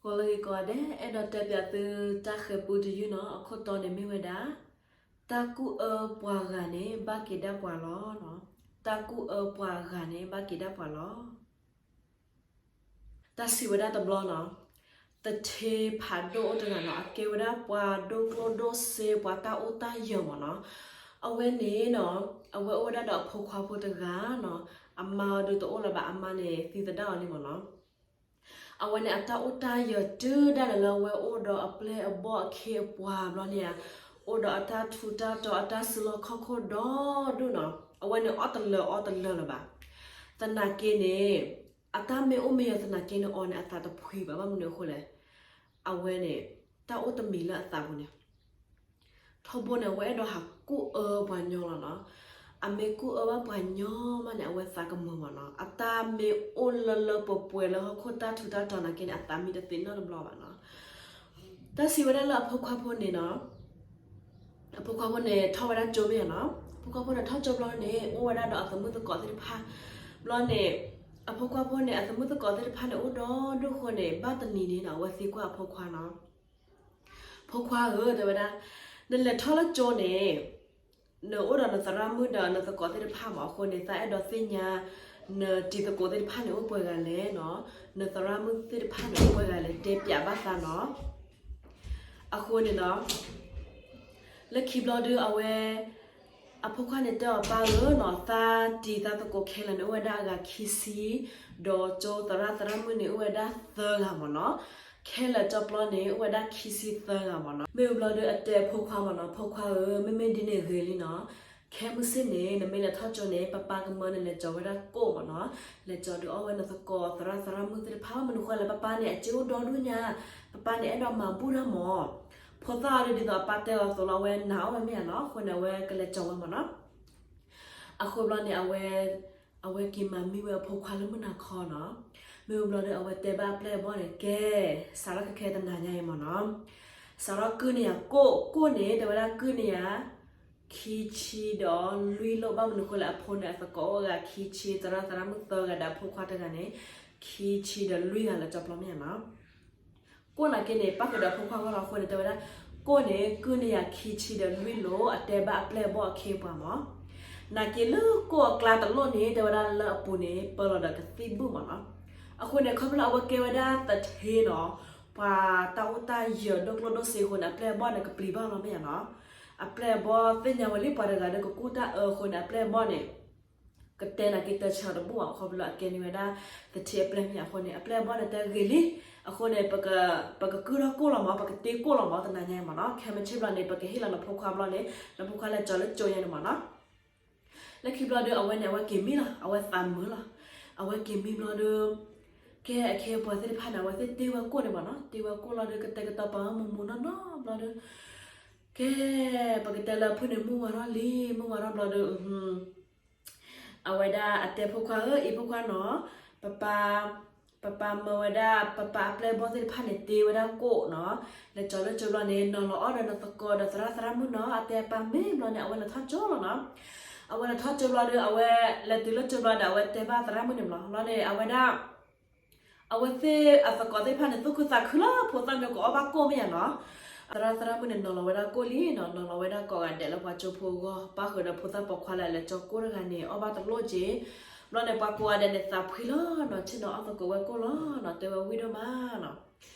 ကိးလၢဂ့ၤကိးဂၤဒဲး, အဲၣ်ဒိးတဲပၠးသုတၢ်ဃဲၤပူတယုၢ်နီၤ, အခိၣ်တီန့ၣ်မ့ၢ်ဝဲဒၣ် တၢ်ကူၣ်အၢပှၤဂၤန့ၣ် ဘၣ်က့ၤဒၣ်ပှၤလီၤ. တၢ်ကူၣ်အၢပှၤဂၤန့ၣ် ဘၣ်က့ၤဒၣ်ပှၤလီၤ. တၢ်စံးဝဲဒၣ်တဘျီနီၤ, သထ့ဖးဒိၣ်အိၣ်တဂၤနီၤ, အကဲဝဲဒၣ်ပှၤဒိၣ်ကျိၣ်ဒိၣ်စ့ ပှၤတၢ်အိၣ်တၢ်ယၢၤမ့ၢ်နီၤ. အဝဲန့ၣ်နီၤ, အဝဲအိၣ်ဝဲဒၣ်ဒီးအဖိခွါဖိတဂၤနီၤ, အမါအီၤဒုးတအိၣ်လၢၤဘၣ်, အမါန့ၣ်သံသဒၣ်အီၤလံမ့ၢ်နီၤ. အဝဲန့ၣ်အတၢ်အိၣ်တၢ်ယၢၤတုၤဒၣ်လဲာ်လၢအဝဲအိၣ်ဒီးအပျဲၢ်အဘီၣ်အခ့အပှၤဘျီန့ၣ်ဧါ, အိၣ်ဒီးအတၢ်ထူးတၢ်တီၤ အတၢ်စုလီၢ်ခီၣ်ခိၣ်ဒီဒူၣ်နီၤ, အဝဲန့ၣ်အီၣ်တလၢာ်အီတလၢာ်လၢၤဘၣ်. သနာ်က့န့ၣ် အတၢ်မ့ၢ်အိၣ်မ့ၢ်ယၢၤသနာ်က့န့ၣ် အီၤန့ၣ်အသးတဖှံဘၣ်, ဘၣ်မနုၤအဃိလဲၣ်, အဝဲန့ၣ် တၢ်အိၣ်တမံၤလၢအသးပူၤန့ၣ် ထီဘိန့ၣ် အဝဲအဲၣ်ဒိးဟးကူၣ်အၢပှၤညီလီၤနီၤ. အမ့ၢ်ကူၣ်အၢဘၣ်ပှၤညီမးန့ၣ် အဝဲသးကမုာ်မ့ၢ်နီၤ. အတၢ်မ့ၢ်အိၣ်လၢလၢပှဲၤပှဲၤလၢဟီၣ်ခိၣ်တၢ်ထူးတၢ်တီၤနာ်က့န့ၣ် အသးမံတသ့နီတဘျီဘၣ်နီၤ. တၢ်စံးဝဲဒၣ်လၢအဖိခွါဖိန့ၣ်နီၤ, အဖိခွါဖိန့ၣ်ထီၣ်ဝဲဒၣ်ကၠိမ့ၢ်ဧါနီၤ. အဖိခွါဖိန့ၣ်ထီၣ်ကၠိဘျီန့ၣ် အိၣ်ဝဲဒၣ်ဒီးအသမုၣ်သကိးသ့ၣ်တဖၣ်, ဘျီန့ၣ် အဖိခွါဖိန့ၣ် အသမုၣ်သကိးသ့ၣ်တဖၣ်န့ၣ် အိၣ်ဒီဒူၣ်အဃိန့ၣ် ဘၣ်တနံၤန့ၣ်နီၤ အဝဲသံကွၢ်အဖိခွါနီၤ. ဖိခွါဧၢ, တဲဝဲဒၣ်, နလဲၤထီၣ်လၢကၠိန့ၣ် နအိၣ်ဒီးနသရၣ်မုၣ်ဒီးနသကိးသ့ၣ်တဖၣ်မး, အဃိန့ၣ် သးအဲၣ်ဒိးသ့ၣ်ညါ နတံၤသကိးသ့ၣ်တဖၣ်န့ၣ်အိၣ်ပှဲၤဂၤလဲၣ်နီၤ, နသရၣ်မုၣ်သ့ၣ်တဖၣ်န့ၣ် အိၣ်ပှဲၤဂၤလဲၣ်, တဲပၠးဘၣ်သးနီၤ. အဃိန့ၣ်နီၤ လၢခံဘျီဒုး အဝဲ အဖိခွါန့ၣ်တဲအီၤ ပၢ်ဧၢနီၤ, သးတံၤသးသကိးခဲလၢာ်န့ၣ် အိၣ်ဝဲဒၣ်အဂၤခံဆံ, ဒီးကၠိသရၣ်သရၣ်မုၣ်န့ၣ် အိၣ်ဝဲဒၣ်သၢဂၤမ့ၢ်နီၤ. ခဲလၢာ်ကၠိပျီန့ၣ် အိၣ်ဝဲဒၣ်ခံဆံသၢဂၤမ့ၢ်နီၤ. မ့ၢ်ဘျီဒုး အတဲဖိခွါမ့ၢ်နီၤ, ဖိခွါဧၢ, မ့မ့ၢ်ဒ်န့ၣ်ဂ့ၤလံနီၤ. ခဲမုၢ်ဆ့ၣ်န့ၣ် နမ့ၢ်လဲၤထီၣ်ကၠိန့ၣ် ပၢ်ပၢ်ကမၢနလဲၤကၠီၤဝဲဒၣ်ကိၣ်မ့ၢ်နီၤ. လဲၤကၠီၤဒုးအီၣ်ဝဲနသကိးသရၣ်သရၣ်မုၣ်သ့ၣ်တဖၣ်, မနုၤဃိလဲၣ်, ပၢ်ပၢ်န့ၣ် အစ့အိၣ်ဒီဒူၣ်ညါ, ပၢ်ပၢ်န့ၣ် အဲၣ်ဒိးမၤဘူၣ်တၢ်မး. ဖိသၣ်အီၤဒုး ဒ်သိးအပၢ်တဲအီၤအသိးလီၤ, အဝဲနာ်အီၣ်ဝဲမ့ၢ်ဧါနီၤ, အဃိန့ၣ် အဝဲကလဲၤကၠီၤဝဲမ့ၢ်နီၤ. အဃိဘျီန့ၣ် အဝဲ အဝဲက့ၤမၤမံဝဲအဖိခွါလၢမုၢ်နၤခီနီၤ. မ့ၢ်ဘျီဒီး အဝဲတဲဘၣ်အပျဲၢ်အဘီၣ်န့ၣ်, ကဲ, စးထီၣ်ခဲခဲတနၤညါအံၤမ့ၢ်နီၤ, စးထီၣ်ကုၢ်န့ၢ်ယၤကိၣ်, ကိၣ်န့ၣ် တဲဝဲဒၣ်ကုၢ်န့ၢ်ယၤ ခံဆံဒီးလွံၢ်လိၣ်, ဘၣ်မနုၤဃိလဲၣ်, အဖိန့ၣ် အသကိးအိၣ်ဂၤခံဆံ, သရၣ်သရၣ်မုၣ်သၢဂၤဒီးအဖိခွါတဂၤန့ၣ် ခံဆံဒီးလွံၢ်ဂၤလၢကၠိပျီမ့ၢ်ဧါနီၤ. ကိၣ်နာ်က့န့ၣ် ပၣ်ဃုာ်ဒီးဖိခွါဂီၢ်လီၤအဃိန့ၣ် တဲဝဲဒၣ်, ကိၣ်န့ၣ် ကုၢ်န့ၢ်ယၤခံဆံဒီးလွံၢ်လိၣ်, အတဲဘၣ်အပျဲၢ်အဘီၣ်အခ့အပှၤမး. နာ်က့လၢကိၣ်အကျါတလိၣ်န့ၣ် တဲဝဲဒၣ်လၢအပူၤန့ၣ် ပၢလီၤဒီးကသံၣ်ဘူၣ်မးနီၤ. အဃိန့ၣ် ခီဖျိလၢအဝဲကဲဝဲဒၣ်သထ့နီၤ, ပှၤတၢ်အိၣ်တၢ်ယၢၤဒိၣ်ကျိၣ်ဒိၣ်စ့အဃိန့ၣ် အပျဲၢ်အဘီၣ်န့ၣ် ကပျံၤဘၣ်လီၤမ့ၢ်ဧါနီၤ. အပျဲၢ်အဘီၣ်သ့ၣ်ညါဝဲလံ ပှၤတဂၤဒီးကကူၣ်တၢ်အၢအဃိန့ၣ် အပျဲၢ်အဘီၣ်န့ၣ် ကတဲနာ်က့တၢ်ဆၢအီၤတဘူၣ်ဘၣ်, ခီဖျိလၢအကဲန့ၢ်ဝဲဒၣ်သထ့အပျဲၢ်မ့ၢ်ဧါအဃိန့ၣ် အပျဲၢ်အဘီၣ်န့ၣ်တဲဂ့ၤလံ. အဃိန့ၣ် ပကကုၢ်ထီၣ်ကိၣ်လီၤမး, ပကတ့ကိၣ်လီၤမး တနၤညါအံၤမ့ၢ်နီၤ. ခဲမုၢ်ဆ့ၣ်ဘျီန့ၣ် ပကဟ့ၣ်လီၤနဖိခွါဘျီန့ၣ် နဖိခွါလဲၤကၠီၤလၢကၠိညါန့ၣ်မ့ၢ်နီၤ. လၢခံဘျီဒီး အဝဲန့ၣ် အဝဲက့ၤမံလီၤ, အဝဲသးမုာ်လီၤ. အဝဲက့ၤမံဘျီဒီး ကဲအခ့အပှၤသ့ၣ်တဖၣ်န့ၣ် အဝဲသ့ၣ်တ့ဝဲကိၣ်န့ၣ်မ့ၢ်နီၤ, တ့ဝဲကိၣ်လီၤဒီး ကတဲာ်ကတီၤပာ်ဝဲမုာ်မုာ်နီၢ်နီၢ်ဘျီဒီး ကဲ ပကတဲလၢအဖုၣ်န့ၣ် မုၢ်ဝါထီၣ်လံ, မုၢ်ဝါထီၣ်ဘျီဒီး အဝဲဒၣ်အတဲဖိခွါဧၢ, အံၤဖိခွါနီၤ, ပပၢ်, ပပၢ်မၢဝဲဒၣ် ပပၢ်အပျဲၢ်အဘီၣ်သ့ၣ်တဖၣ်န့ၣ် တ့ဝဲဒၣ်ကိၣ်နီၤ, လဲၤကၠီၤလၢကၠိဘျီန့ၣ် နီၤလီၤအီၣ်ဒီးနသကိးဒီးသရၣ်သရၣ်မုၣ်နီၤ, အတဲအပၢ်မ့ၢ်ဘျီန့ၣ် အဝဲလဲၤထီၣ်ကၠိလီၤနီၤ. အဝဲလဲၤထီၣ်ကၠိဘျီဒီး အဝဲလဲၤတုၤလၢကၠိဘျီဒီး အဝဲတဲဘၣ်သရၣ်မုၣ်န့ၣ်ဘျီ, ဘျီန့ၣ် အဝဲဒၣ် အဝဲသ့ၣ်အသကိးသ့ၣ်တဖၣ်န့ၣ် သူၣ်ခုသးခုလီၤ, ဖိသၣ်မ့ၢ်ကအီၣ်ဘၣ်ကိၣ်မ့ၢ်ဧါနီၤ. သရၣ်သရၣ်မုၣ်န့ၣ် နီၤလီၤဝဲဒၣ်ကိၣ်လံနီၤ, နီၤလီၤဝဲဒၣ်ကိးဂၤဒဲးလၢပှၤကၠိဖိအဂီၢ်, ပၣ်ဃုာ်ဒီးဖိသၣ်ပိာ်ခွါလၢအလဲၤကၠီၤကိၣ်တဂၤန့ၣ် အီၣ်ဘၣ်တလိၣ်က့ၤ. ဘျီန့ၣ် ပှၤကိးဂၤဒဲးန့ၣ် သးဖှံလီၤနီၤ, ဆ့ၣ်နီၤအီၣ်သကိးဝဲကိၣ်လီၤနီၤ, တဲဝဲဝံၣ်ဒိၣ်မးနီၤ.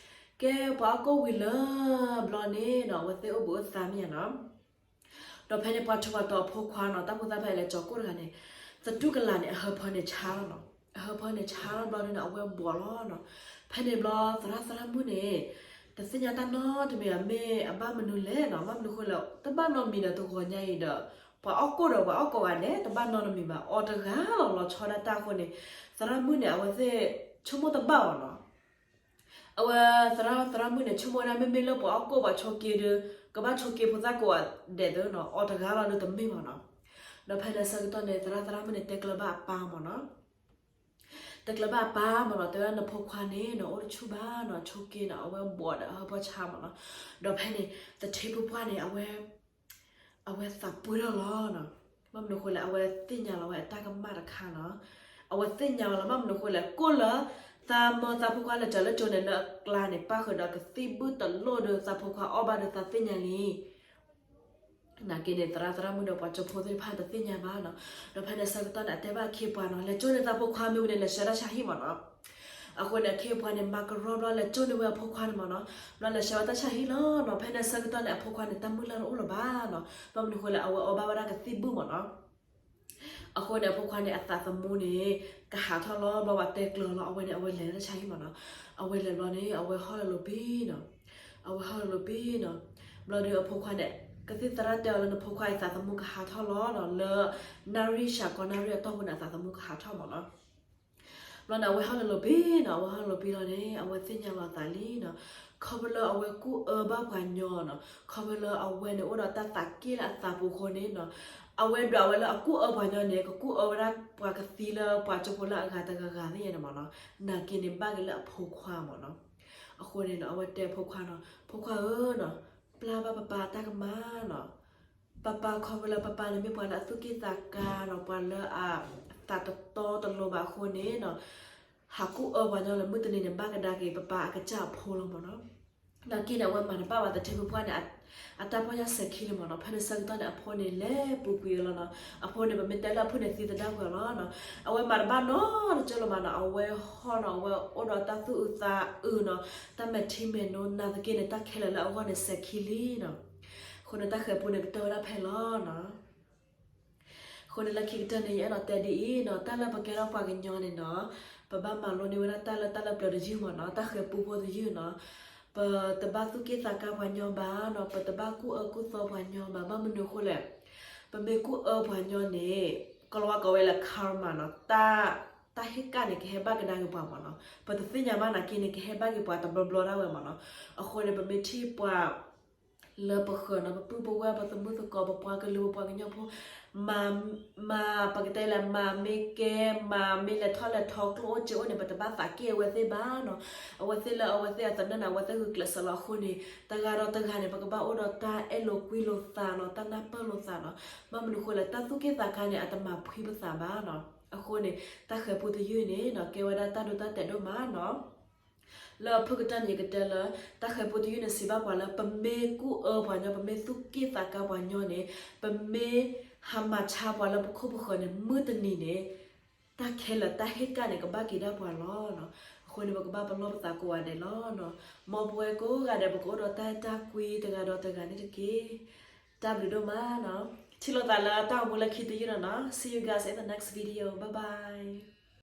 ကဲ ပှၤအီၣ်ကိၣ်ဝံၤလၢဘျီန့ၣ်နီၤ, အဝဲသ့ၣ်အိၣ်ဘှံးအိၣ်သါမ့ၢ်ဧါနီၤ. ဒီးဖဲန့ၣ် ပှၤထူးပှၤတီၤအဖိခွါနီၤ, တၢ်ဖိသၣ်ဖဲလဲၤကၠီၤကိၣ်တဂၤန့ၣ် သတူၢ်ကလာ်န့ၣ် အဟၢဖၢန့ၣ်ဆါလီၤနီၤ, အဟၢဖၢန့ၣ်ဆါလီၤဘျီန့ၣ် အဝဲဘှီးလီၤနီၤ. ဖဲန့ၣ်ဘျီ သရၣ်သရၣ်မုၣ်န့ၣ် တသ့ၣ်ညါတၢ်နီတမံၤဘၣ်, မ့ၢ်အဘၣ်မနုၤလဲၣ်နီၤ, ဘၣ်မနုၤဃိလဲၣ်, တဘၣ်နီတမံၤဒီး တဂီၤညါအံၤဒီး ပှၤအီၣ်ကိၣ်ဒီးပှၤအီၣ်ကိးဂၤဒဲး တဘၣ်နီတမံၤဘၣ်, အီၤတဂၤလီၤလီၤဆီဒၣ်တၢ်အဃိန့ၣ် သရၣ်မုၣ်န့ၣ် အဝဲသ့ၣ်ဆိကမိၣ်တဘၣ်ဘၣ်နီၤ. အဝဲသရၣ်သရၣ်မုၣ်န့ၣ် ဆိကမိၣ်ဝဲဒၣ် မ့မ့ၢ်လၢပှၤအီၣ်ကိၣ်ပှၤဆိးက့ဒီး ကဘၣ်ဆိးက့ဖိသၣ်ကိးဂၤဒဲးသ့နီၤ, အီၤတဂၤလီၤဒီးတမ့ၢ်ဘၣ်နီၤ. ဒီးဖဲလၢဆၢကတီၢ်န့ၣ် သရၣ်သရၣ်မုၣ်န့ၣ် တဲကျၢၤဘၣ်အပၢ်မ့ၢ်နီၤ, တဲကျၢၤဘၣ်အပၢ်မ့ၢ်နီၤ, တဲဝဲဒၣ်နဖိခွါန့ၣ်နီၤ အိၣ်တဆူၣ်ဘၣ်နီၤ, ဆိးက့နီၤ, အဝဲဘှီးဒီးအဟၢဖၢဆါမ့ၢ်နီၤ. ဒီးဖဲန့ၣ် သထ့ဖိပှၢ်န့ၣ် အဝဲ အဝဲသးပှၢ်ထီၣ်လီၤနီၤ. ဘၣ်မနုၤဃိလဲၣ်, အဝဲသ့ၣ်ညါလီၤဝဲအတၢ်ကမၣ်တခါနီၤ. အဝဲသ့ၣ်ညါလီၤ ဘၣ်မနုၤဃိလဲၣ်, ကိၣ်လၢ သးမၢသးဖိခွါလဲၤစၢၤလၢကၠိန့ၣ် လၢအကျါန့ၣ် ပၣ်ဃုာ်ဒီးကသံၣ်ဘုၣ်တလိၣ်ဒီး သးဖိခွါအီၣ်ဘၣ်ဒီးသးသ့ၣ်ညါလံ. နာ်က့န့ၣ် သရၣ်သရၣ်မုၣ်ဒီးပှၤကၠိဖိသ့ၣ်တဖၣ်တသ့ၣ်ညါဘၣ်နီၤ. ဒီးဖဲန့ၣ်ဆၢကတီၢ်န့ၣ် အတဲဘၣ်အခ့အပှၤနီၤ, လဲၤကၠိန့ၣ် သးဖိခွါမ့ၢ်ဝံၤန့ၣ် လဲၤဆှၢတၢ်ဆါဟံၣ်မၢ်နီၤ. အဃိန့ၣ် အခ့အပှၤန့ၣ် မၤကရီဘျီ လဲၤကၠိန့ၢ်ဝဲအဖိခွါန့ၣ်မၢ်နီၤ. ဘျီလဲၤဆှၢဝဲတၢ်ဆါဟံၣ်လီၤနီၤ. ဖဲန့ၣ်ဆၢကတီၢ်န့ၣ် အဖိခွါန့ၣ် တၢ်မုၢ်လၢ်တအိၣ်လၢၤဘၣ်နီၤ. ဘၣ်မနုၤဃိလဲၣ် အဝဲအီၣ်ဘၣ်ဝဲဒၣ်ကသံၣ်ဘုၣ်မၢ်နီၤ. အဃိန့ၣ် အဖိခွါန့ၣ် အသးသမူန့ၣ် ကဟးထီၣ်လီၤ. ဘျီပှၤတဲကျၢၤလီၤ အဝဲန့ၣ် အဝဲလဲၤတၢ်ဆါဟံၣ်မၢ်နီၤ. အဝဲလဲၤဘျီန့ၣ် အဝဲဟီၣ်လီၤလီၤပံၤနီၤ. အဝဲဟီၣ်လီၤလီၤပံၤနီၤ. ဘျီဒီးအဖိခွါန့ၣ် ကသံၣ်သရၣ်တဲအီၤလၢ နဖိခွါအံၤသးသမူကဟးထီၣ်လီၤနီၤ, လၢ နၣ်ရံၣ် ဆၢကတီၢ်နၣ်ရံၣ်အတီၢ်ပူၤန့ၣ် အသးသမူကဟးထီၣ်မၢ်နီၤ. ဘျီန့ၣ် အဝဲဟီၣ်လီၤလီၤပံၤနီၤ, အဝဲဟီၣ်လီၤပံၤလီၤန့ၣ် အဝဲသ့ၣ်ညါလီၤအသးလံနီၤ. ခီဖျိလၢအဝဲကူၣ်အၢဘၣ်ပှၤညီနီၤ, ခီဖျိလၢအဝဲန့ၣ်အိၣ်ဒီးတၢ်သးက့ၣ်လၢအသးပူၤအဃိန့ၣ်နီၤ, အဝဲဒွးဝဲလၢအကူၣ်အၢပှၤညီန့ၣ် ကကူၣ်အၢဝဲဒၣ်ပှၤကသံလၢပှၤကၠိဖိလၢအဂၤတဂၤဂၤသ့ၣ်ညါန့ၣ်မၢ်နီၤ. နာ်က့န့ၣ် ဘၣ်က့ၤလၢအဖိခွါမၢ်နီၤ. အဃိန့ၣ်နီၤ အဝဲတဲအဖိခွါနီၤ, ဖိခွါဧၢနီၤ, ပျၢ်ဘၣ်ပပၢ်တၢ်ကမၣ်နီၤ. ပပၢ်ခီဖျိလၢပပၢ်န့ၣ်မ့ၢ်ပှၤလၢအသူၣ်က့ၣ်သးကါနီၤ, ပှၤလၢအသးတတီတလိၤဘၣ်အဃိန့ၣ်နီၤ, ဟးကူၣ်အၢပှၤညီလၢမုၢ်တနံၤန့ၣ် ဘၣ်ကဒါက့ၤပပၢ်အကစၢ်အဖိလီၤမၢ်နီၤ. နာ်က့န့ၣ် အဝဲမၤတဘၣ်ဝဲသထ့ဖုဖိခွါန့ၣ် အတၢ်ပီၢ်ယၢ်စဲၤခံလံမၢ်နီၤ. ဖဲန့ၣ်ဆၢကတီၢ်န့ၣ် အဖိန့ၣ်လဲၤပူၤကွံာ်အလီၤနီၤ. အဖိန့ၣ် ပမ့ၢ်တဲလၢအဖုၣ်န့ၣ်သံသဒၣ်ကွံာ်အီၤလီၤနီၤ. အဝဲမၤတဘၣ်နီတကၠိလၢၤမၢ်နီၤ, အဝဲဟီၣ်နီၤ, အဝဲအိၣ်ဒီးတၢ်သူၣ်အုးသးအုးနီၤ, တၢ်မဲာ်ထံမဲာ်နိ နာ်သက့န့ၣ် တၢ်ခဲလၢာ်လၢအဂီၢ်န့ၣ်စဲၤခံလံနီၤ. အဃိန့ၣ် တၢ်ဃဲၤပူန့ၣ်ကတၢၢ်ဝဲဒၣ်ဖဲလီၤနီၤ. အဃိန့ၣ်လၢခံကတၢၢ်န့ၣ် ယအဲၣ်ဒိးတဲဒ်အံၤနီၤ, တၢ်လၢပကဲထီၣ်ပှၤကညီန့ၣ်နီၤ, ပဘၣ်မၤလိန့ၢ်ဝဲဒၣ်တၢ်လၢတၢ်လၢပျၢၤတယုၢ်မၢ်နီၤ, တၢ်ဃဲၤပူဖိတယုၢ်နီၤ. ပတဘၣ်သူၣ်က့ၣ်သးကါပှၤညီဘၣ်နီၤ, ပတဘၣ်ကူၣ်အၢကူၣ်သီပှၤညီဘၣ်. ဘၣ်မနုၤအဃိလဲၣ်, ပမ့ၢ်ကူၣ်အၢပှၤညီန့ၣ် ကလီၤဝါကိးဝဲလၢ karma နီၤ, တၢ် တၢ်ဟ့ၣ်ကၣ်န့ၣ် ကဟဲဘၣ်ကဒါက့ၤပှၤမၢ်နီၤ. ပတသ့ၣ်ညါဘၣ်နာ်က့န့ၣ် ကဟဲဘၣ်က့ၤပှၤတဘျီဘျီဒၣ်ဝဲမၢ်နီၤ. အဃိန့ၣ် ပမ့ၢ်ထံၣ်ပှၤ လၢပဃၢၤနီၤ, ပပုၢ်ပဝဲၢ် ပသမုၣ်သကိး ပပှၤကလုာ် ပပှၤကညီဖိ မၤ ပကတဲလဲၣ် မၤမ့ၢ်ကဲ မၤမ့ၢ်လဲၤထီၣ်လဲၤထီ ကျိၣ်အိၣ်စ့အိၣ်န့ၣ် ပတဘၣ်သးက့ၣ်အဝဲသ့ၣ်ဘၣ်နီၤ. အဝဲသ့ၣ်လၢအဝဲသ့ၣ်အသနၢၣ်န့ၣ် အဝဲသ့ၣ်ဂုာ်ကျဲးစၢးလီၤအဃိန့ၣ် တဂၤဒီးတဂၤန့ၣ် ပကဘၣ်အိၣ်ဒီးတၢ်အဲၣ်လိာ်ကွံလိာ်သးနီၤ, တၢ်နၢ်ပၢၢ်လိာ်သးနီၤ. ဘၣ်မနုၤအဃိလဲၣ် တၢ်သူၣ်က့ၣ်သးကါန့ၣ် အတမၤဖှံပသးဘၣ်နီၤ. အဃိန့ၣ် တၢ်ဃဲၤပူတယုၢ်န့ၣ်နီၤ ကဲဝဲဒၣ်တၢ်ဒိတၢ်တဲာ်ဒိၣ်မးနီၤ. လၢအဖုၣ်ကတၢၢ်န့ၣ် ယကတဲလၢ တၢ်ဃဲၤပူတယုၢ်န့ၣ် စံးဘၣ်ပှၤလၢ ပမ့ၢ်ကူၣ်အၢပှၤညီ ပမ့ၢ်သူၣ်က့ၣ်သးကါပှၤညီန့ၣ် ပမ့ၢ်ဟးမၤဆါပှၤလၢပခိၣ်ပဃၢၤန့ၣ် မုၢ်တနံၤန့ၣ် တၢ်ခဲလၢာ်တၢ်ဟ့ၣ်ကၣ်န့ၣ် ကဘၣ်က့ၤဒၣ်ပှၤလီၤ. အဃိန့ၣ် ပကဘၣ်ပလီၢ်ပသးကိးဂၤဒဲးလီၤ. မ်ပဝဲကိးဂၤဒဲး ပကအိၣ်ဒီးတၢ်အဲၣ်တၢ်ကွံ တဂၤဒီးတဂၤန့ၣ်တက့ၢ်. တၢ်ဘျုးဒိၣ်မးနီၤ. ထံၣ်လိာ်သးလၢတၢ်အိၣ်မူလၢခံတယုၢ်နီၤနီၤ. See you guys in the next video. Bye bye.